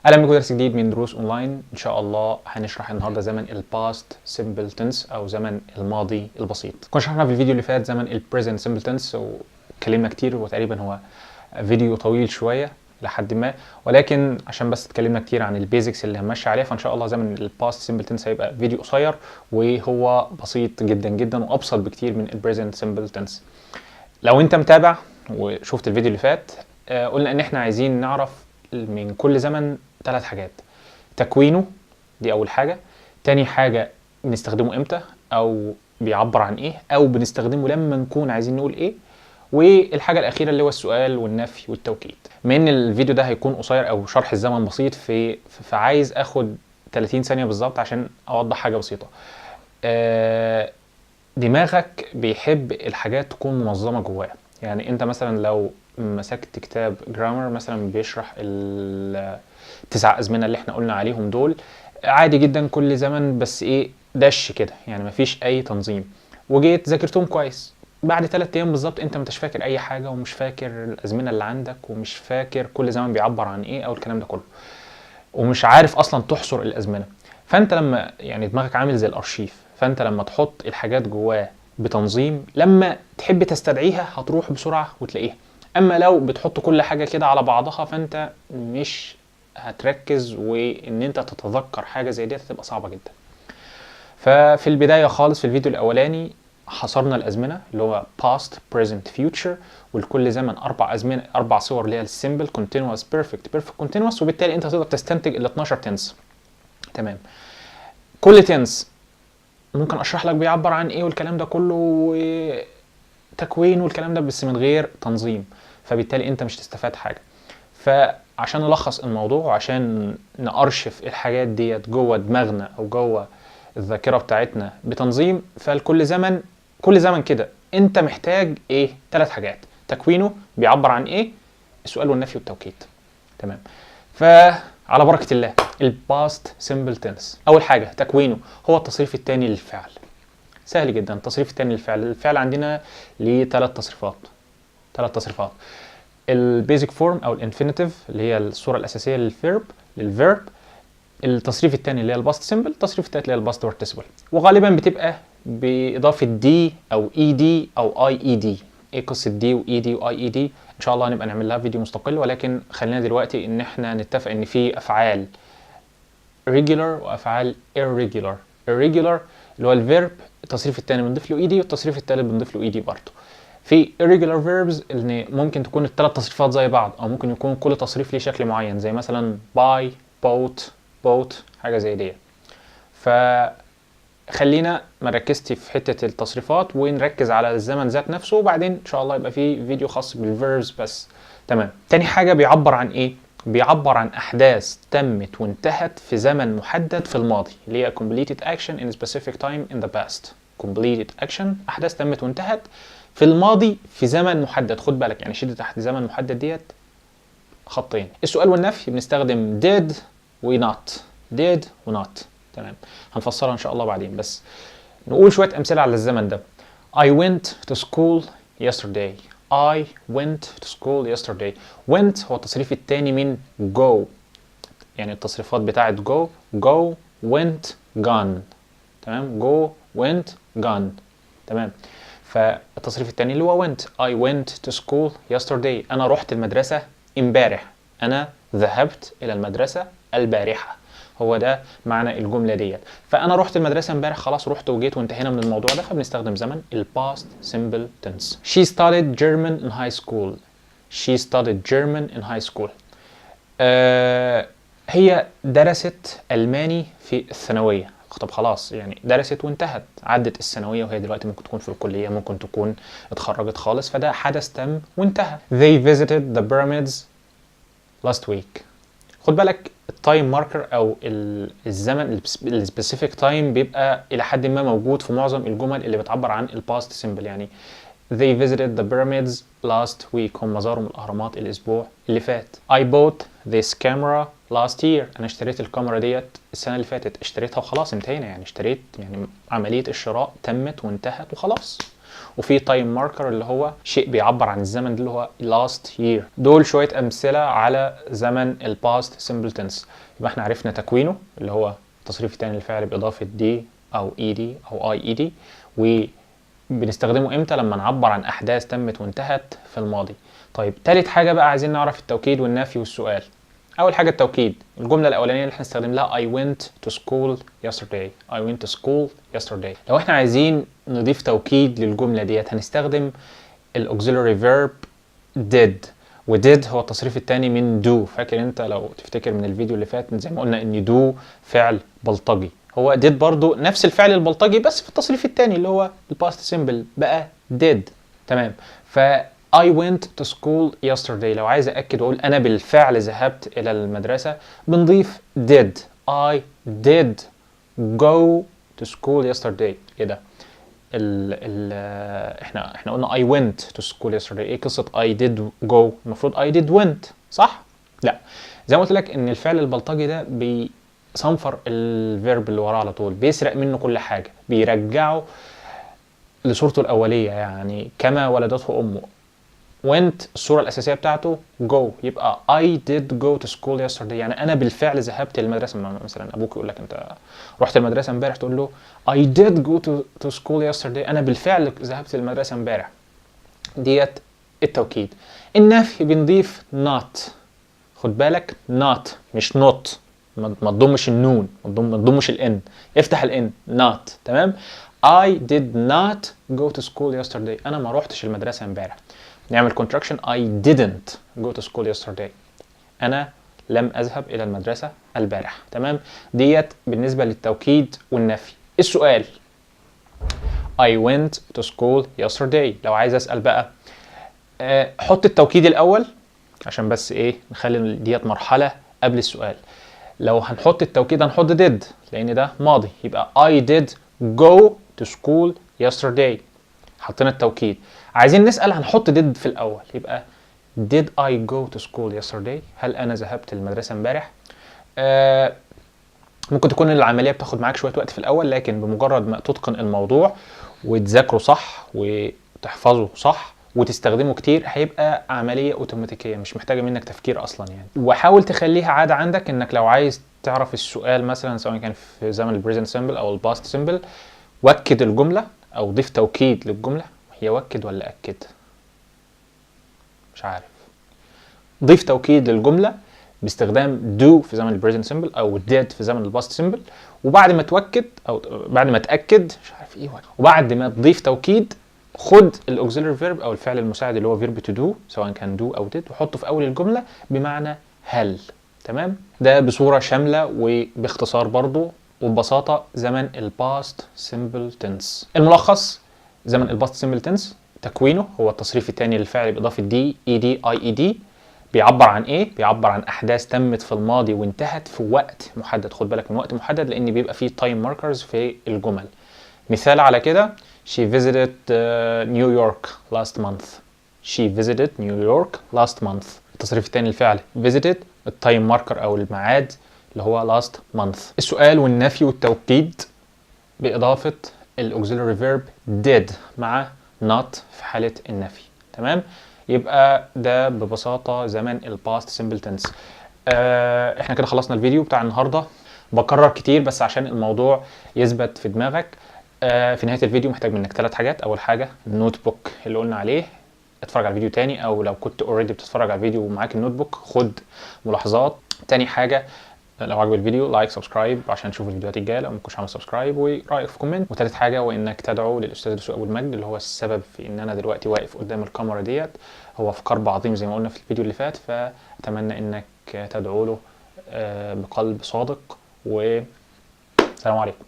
اهلا بكم، درس جديد من دروس اونلاين. ان شاء الله هنشرح النهارده زمن ال past simple tense او زمن الماضي البسيط. كنا شرحنا في الفيديو اللي فات زمن ال present simple tense واتكلمنا كتير، وتقريبا هو فيديو طويل شوية لحد ما، ولكن عشان بس اتكلمنا كتير عن ال basics اللي هنمشي عليها، فان شاء الله زمن ال past simple tense هيبقى فيديو قصير وهو بسيط جدا جدا وابسط بكتير من ال present simple tense. لو انت متابع وشفت الفيديو اللي فات، قلنا ان احنا عايزين نعرف من كل زمن ثلاث حاجات: تكوينه، دي اول حاجه، تاني حاجة بنستخدمه امتى او بيعبر عن ايه او بنستخدمه لما نكون عايزين نقول ايه، والحاجة الاخيرة اللي هو السؤال والنفي والتوكيد. بما ان الفيديو ده هيكون قصير او شرح الزمن بسيط، في فعايز اخد 30 ثانية بالظبط عشان اوضح حاجة بسيطه. دماغك بيحب الحاجات تكون منظمة جواه. يعني انت مثلا لو مسكت كتاب grammar مثلا بيشرح التسع ازمنة اللي احنا قلنا عليهم دول، عادي جدا كل زمن بس ايه دش كده، يعني مفيش اي تنظيم، وجيت ذاكرتهم كويس، بعد 3 ايام بالظبط انت مش فاكر اي حاجة ومش فاكر الازمنة اللي عندك ومش فاكر كل زمن بيعبر عن ايه او الكلام ده كله، ومش عارف اصلا تحصر الازمنه. فانت لما يعني دماغك عامل زي الارشيف، فانت لما تحط الحاجات جواه بتنظيم لما تحب تستدعيها هتروح بسرعة وتلاقيها. اما لو بتحط كل حاجة كده على بعضها فانت مش هتركز، وان انت تتذكر حاجة زي دي هتبقى صعبة جدا. ففي البداية خالص في الفيديو الاولاني حصرنا الازمنة اللي هو past، present، future، ولكل زمن اربع ازمنه، اربع صور، اللي هي ال simple، continuous، perfect، perfect continuous، وبالتالي انت تقدر تستنتج ال 12 tense. تمام، كل tense ممكن اشرح لك بيعبر عن ايه والكلام ده كله وتكوين والكلام ده، بس من غير تنظيم، فبالتالي انت مش تستفاد حاجه. فعشان نلخص الموضوع وعشان نأرشف الحاجات ديت جوه دماغنا او جوه الذاكرة بتاعتنا بتنظيم، فلكل زمن، كل زمن كده انت محتاج ايه؟ ثلاث حاجات: تكوينه، بيعبر عن ايه، السؤال والنفي والتوكيد. تمام، فعلى بركة الله، ال past simple tense، اول حاجة تكوينه، هو التصريف الثاني للفعل. سهل جدا، التصريف الثاني للفعل. الفعل عندنا ليه ثلاث تصريفات، ثلاث تصريفات: ال basic form او ال infinitive اللي هي الصورة الاساسية لل verb، التصريف الثاني اللي هي ال past simple، التصريف الثالث اللي هي ال past participle، وغالبا بتبقى باضافة d او ed او ied. ايه قصة d و ed و ied؟ ان شاء الله هنبقى نعمل لها فيديو مستقل، ولكن خلينا دلوقتي ان احنا نتفق ان في افعال regular وافعال irregular. irregular اللي هو ال verb التصريف الثاني بنضيف له ed، والتصريف الثالث بنضيف له ed برضه. في irregular verbs ان ممكن تكون الثلاث تصريفات زي بعض، او ممكن يكون كل تصريف ليه شكل معين، زي مثلا buy، bought، bought، حاجة زي دي. فخلينا ما نركزش في حتة التصريفات ونركز على الزمن ذات نفسه، وبعدين ان شاء الله يبقى في فيديو خاص بال verbs بس. تمام، تاني حاجة بيعبر عن ايه؟ بيعبر عن احداث تمت وانتهت في زمن محدد في الماضي، اللي هي completed action in a specific time in the past. completed action، احداث تمت وانتهت في الماضي في زمن محدد. خد بالك، يعني شد تحت زمن محدد ديت خطين. السؤال والنفي بنستخدم did و not، did و not. تمام، هنفسرها ان شاء الله بعدين، بس نقول شوية امثلة على الزمن ده. I went to school yesterday. I went to school yesterday. went هو التصريف الثاني من go، يعني التصريفات بتاعت go: go، went، gone. تمام، go، went، gone. تمام، فالتصريف الثاني اللي هو went. I went to school yesterday، أنا رحت المدرسة امبارح، أنا ذهبت إلى المدرسة البارحة، هو ده معنى الجملة ديت. فأنا رحت المدرسة امبارح، خلاص رحت وجيت وانتهينا من الموضوع ده، فبنستخدم زمن ال past simple tense. She studied German in high school. She studied German in high school. هي درست ألماني في الثانوية. طب خلاص، يعني درست وانتهت، عدت الثانوية وهي دلوقتي ممكن تكون في الكلية، ممكن تكون اتخرجت خالص، فده حدث تم وانتهى. They visited the pyramids last week. خد بالك، ال time marker او الزمن ال specific time بيبقى الى حد ما موجود في معظم الجمل اللي بتعبر عن ال past simple. يعني they visited the pyramids last week، هم زاروا الأهرامات الأسبوع اللي فات. I bought this camera last year، أنا اشتريت الكاميرا ديت السنة اللي فاتت. اشتريتها وخلاص انتهينا، يعني اشتريت، يعني عملية الشراء تمت وانتهت وخلاص. وفي time marker اللي هو شيء بيعبر عن الزمن اللي هو last year. دول شوية امثلة على زمن ال past simple tense. يبقى احنا عرفنا تكوينه اللي هو التصريف الثاني للفعل باضافة d او ed او ied، وبنستخدمه امتى؟ لما نعبر عن احداث تمت وانتهت في الماضي. طيب، تالت حاجة بقى عايزين نعرف التوكيد والنفي والسؤال. اول حاجة التوكيد، الجملة الاولانية اللي احنا استخدمناها I went to school yesterday، I went to school yesterday. لو احنا عايزين نضيف توكيد للجملة ديت هنستخدم ال auxiliary verb did، و did هو التصريف الثاني من do. فاكر انت لو تفتكر من الفيديو اللي فات زي ما قلنا ان do فعل بلطجي، هو did برضو نفس الفعل البلطجي بس في التصريف الثاني اللي هو ال past simple بقى did. تمام؟ ف I went to school yesterday، لو عايز أأكد وأقول أنا بالفعل ذهبت إلى المدرسة بنضيف did، I did go to school yesterday. إيه ده؟ ال ال احنا قلنا I went to school yesterday، ايه قصة I did go؟ المفروض I did went، صح؟ لا، زي ما قلت لك ان الفعل البلطجي ده بيصنفر ال verb اللي وراه على طول، بيسرق منه كل حاجة، بيرجعه لصورته الأولية، يعني كما ولدته أمه. went الصورة الأساسية بتاعته go، يبقى I did go to school yesterday، يعني أنا بالفعل ذهبت للمدرسة. مثلا أبوك يقول لك أنت رحت المدرسة امبارح، تقول له I did go to school yesterday، أنا بالفعل ذهبت للمدرسة امبارح. ديت التوكيد. النفي بنضيف not، خد بالك not مش not، ما تضمش النون، ما تضمش ال n، افتح ال n، not. تمام؟ I did not go to school yesterday، انا ما روحتش المدرسة امبارح. نعمل contraction، I didn't go to school yesterday، انا لم اذهب الى المدرسة البارح. تمام؟ ديت بالنسبة للتوكيد والنفي. السؤال I went to school yesterday، لو عايز اسال بقى حط التوكيد الاول عشان بس ايه نخلي ديت مرحلة قبل السؤال. لو هنحط التوكيد هنحط did لان ده ماضي، يبقى I did go to school yesterday، حطينا التوكيد. عايزين نسأل هنحط did في الأول، يبقى did I go to school yesterday، هل أنا ذهبت المدرسة امبارح؟ ممكن تكون العملية بتاخد معاك شوية وقت في الأول، لكن بمجرد ما تتقن الموضوع وتذاكره صح وتحفظه صح وتستخدمه كتير هيبقى عملية أوتوماتيكية مش محتاجة منك تفكير أصلا يعني. وحاول تخليها عادة عندك إنك لو عايز تعرف السؤال مثلا سواء كان في زمن ال present simple أو ال past simple، وكد الجملة أو ضيف توكيد للجملة. هي وكد ولا أكد؟ مش عارف. ضيف توكيد للجملة باستخدام do في زمن ال present simple او did في زمن ال past simple، وبعد ما توكد او بعد ما تاكد مش عارف ايه، وبعد ما تضيف توكيد خد ال auxiliary verb او الفعل المساعد اللي هو verb to do سواء كان do او did وحطه في اول الجملة بمعنى هل. تمام؟ ده بصورة شاملة وباختصار برضو وببساطة زمن ال past simple tense. الملخص، زمن ال past simple tense تكوينه هو التصريف الثاني للفعل باضافة d، ed، ied. بيعبر عن ايه؟ بيعبر عن احداث تمت في الماضي وانتهت في وقت محدد. خد بالك من وقت محدد لان بيبقى فيه time markers في الجمل. مثال على كده، she visited New York last month، she visited New York last month. التصريف الثاني للفعل visited، ال time marker او الميعاد اللي هو last month. السؤال والنفي والتوكيد باضافة ال auxiliary verb did مع not في حاله النفي. تمام؟ يبقى ده ببساطة زمن ال past simple tense. احنا كده خلصنا الفيديو بتاع النهارده. بكرر كتير بس عشان الموضوع يثبت في دماغك. في نهاية الفيديو محتاج منك ثلاث حاجات. اول حاجة ال notebook اللي قلنا عليه، اتفرج على الفيديو تاني، او لو كنت already بتتفرج على الفيديو ومعاك ال notebook خد ملاحظات. تاني حاجة لو عجبك الفيديو like، subscribe عشان تشوف الفيديوهات الجاية لو ما كنتش عامل subscribe، ورايك في comment. وتالت حاجة وانك تدعو للاستاذ دسوق ابو المجد اللي هو السبب في ان انا دلوقتي واقف قدام الكاميرا ديت. هو في كرب عظيم زي ما قلنا في الفيديو اللي فات، فاتمنى انك تدعو له بقلب صادق. و السلام عليكم.